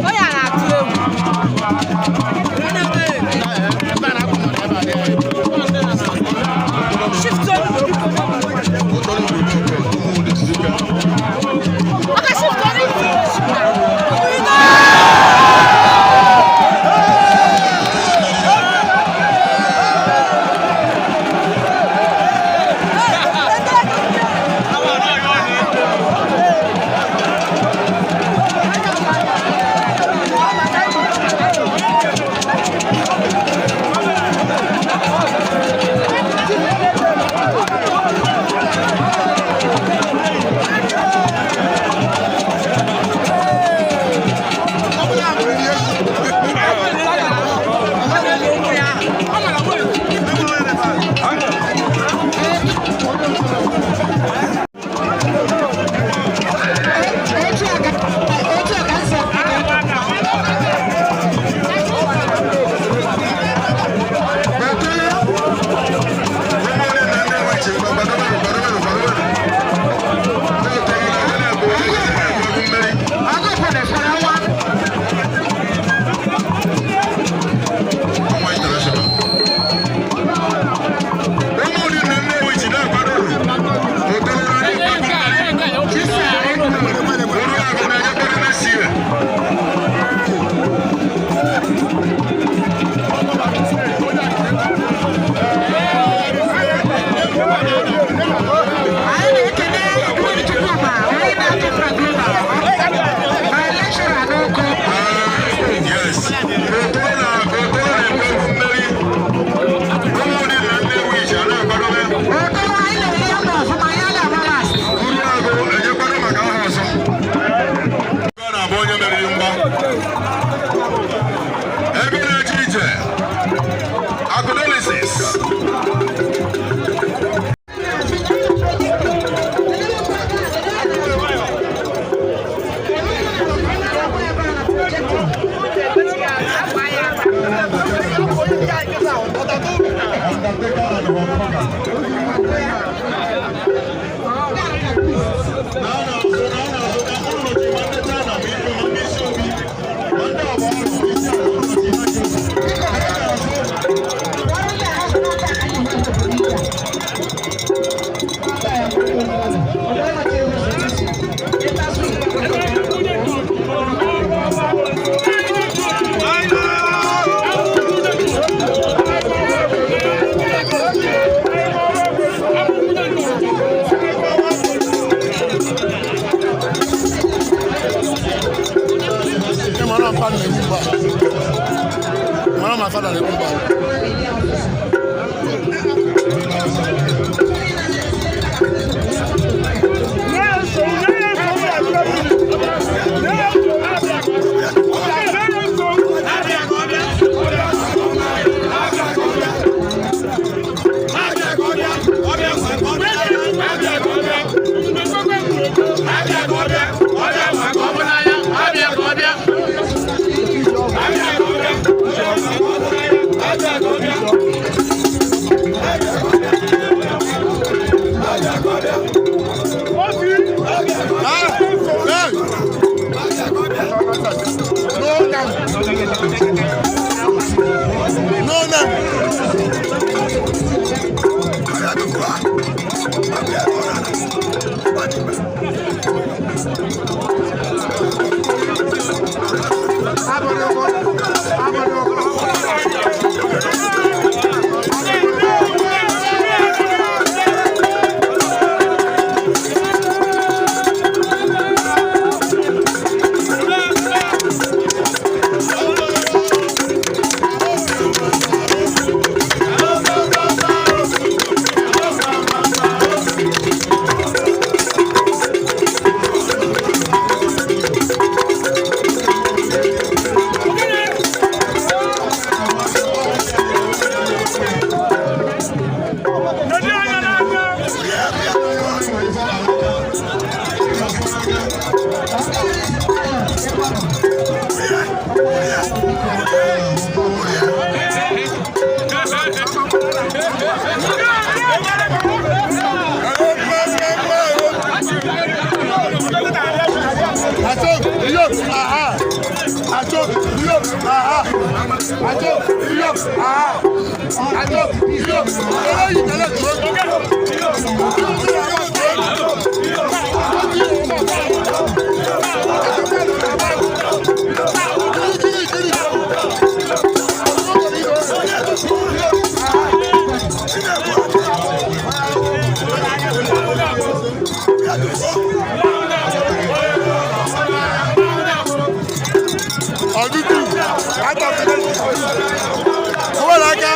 Onye a na-atụ egwu. Shift on. Oga, shift on. Anyị na-ekele Queen Chukwuma, onye na-atụ Global, my lecturer n'Oko. Yes. Okoro na Okoro na-ekwe mmeri. Ụmụ dị na Nnewi ji a na-akwadobe. Okoro, anyị na-eri ya ma ọfụma, ya na-agba last. Uru agụ ejekwado maka aha ọzọ. Ọ na-abụ onye meriri mgba. Ego na-eje ije. Akụdelisis. Mara mpa na-egbu mgba. Mara ma fada na-egbu mgba. Ah! Hey! No name. No name. Acho, iyo, aha. Acho, iyo, aha. Acho, iyo. Eléyìí tẹ́lẹ̀ tó. Kiri, kiri, kiri. Ọdúdú, àtọ̀tẹ̀lẹ̀. Owó làákà.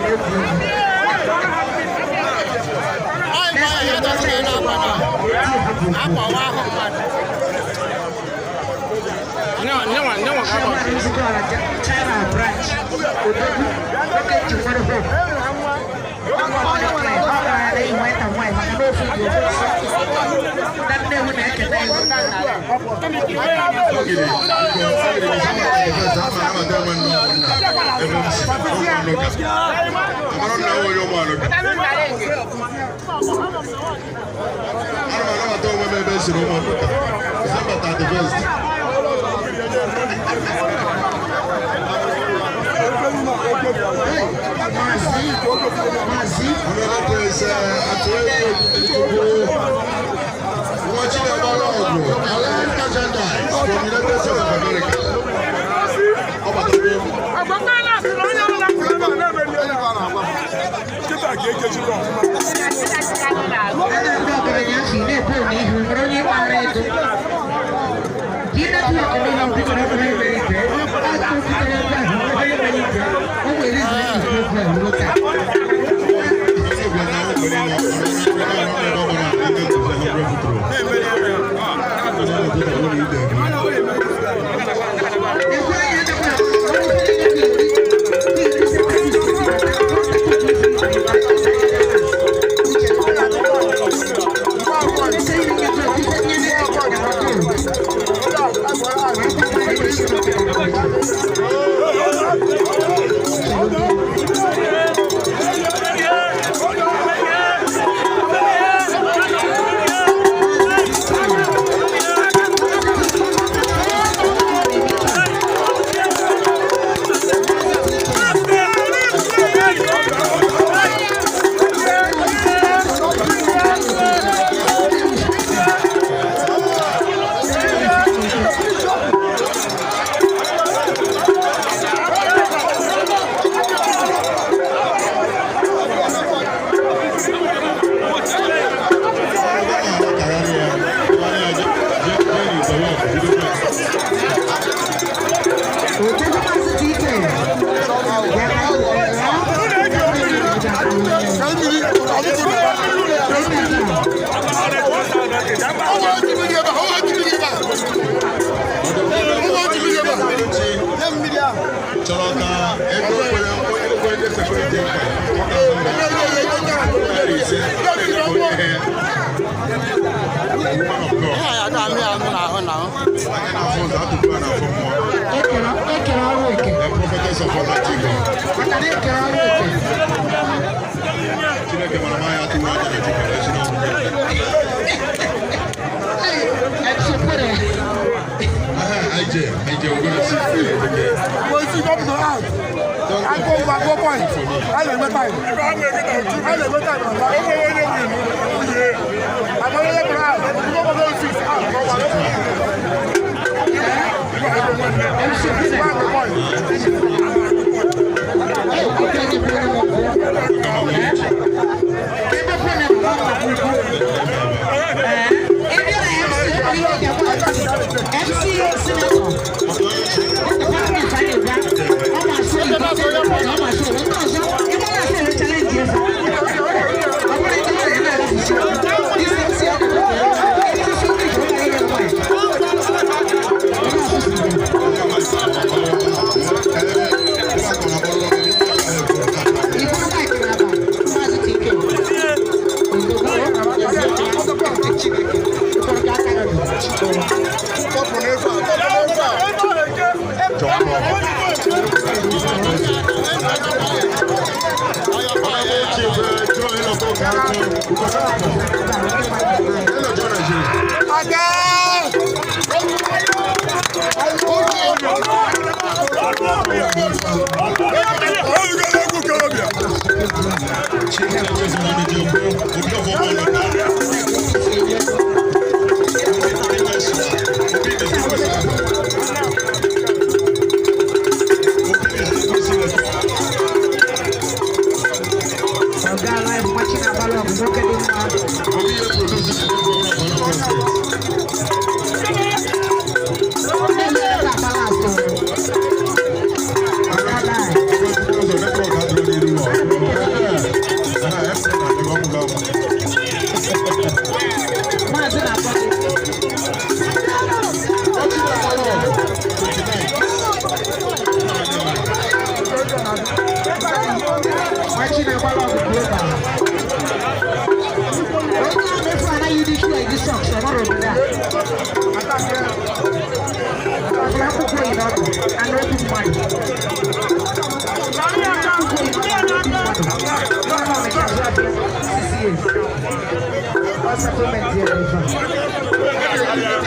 na-egwu egwu. Chairman Nzukọ China branch, Odogwu, nwoke njikwara hope. Ọ gara na white and white maka na ofu dị ofu. Na Nnewi na-ekene iwu. Ana m anabata onwe m ebe e siri ụmụ December 31st. Maazị Maazị Honorable Prince Atueyi Chukwu Nwachinabara Ọgụ, Alain Merchandise from United States of America. Ọ batara a na-ndị ọgaranya afọ ị na-ebu n'ihu nwere onye kpara ego. Ka ị netwọk n'ihu bidoro ebe mere ibe, ọ bidoro ebe ahụ ebe mere ibe, o nwere izu iji okwu a ruo taa. Ekwe anya dịkwa ọrụ Odogwu Maazị TK bịara Chọrọ ka ego kwere onye kwere ndị sekuriti mkpa naira ise onye woman of God. Anya na-afụ ụzọ atụpụ a na-afụ mmụọ. Ekere ọrụ eke. The prophetess of Almighty God. Maka na ekere ọrụ eke. Chineke mara m anya atụghị anya na Chukwu esi n'ọnwụ. Hey, MC Pere. Aha, IJ, IJ, we're gonna see you again. MC Pere. Hey, okay, you put him up there. Ebe put him up there. Ebe na MC, MC Senator. Ọ̀gá aláìmọ̀ Machina Balọ̀ nwoke dị mma. Nne m ebe abala atọ. Ọ̀gá aláì. Nwachi na-agbara ọgụ global. Onye ahụ efu anaghị dị shoe eji socks, ọ nọrọ obodo a. Ọbụla akwụkwọ yi n'ọdụ, anụ otu mmadụ. Akwụkwọ yi n'ọdụ, anụ otu mmadụ. Ọ nọ n'Ọnịcha azụ abịa 6 years. Ọ settlement ya bụ ife a.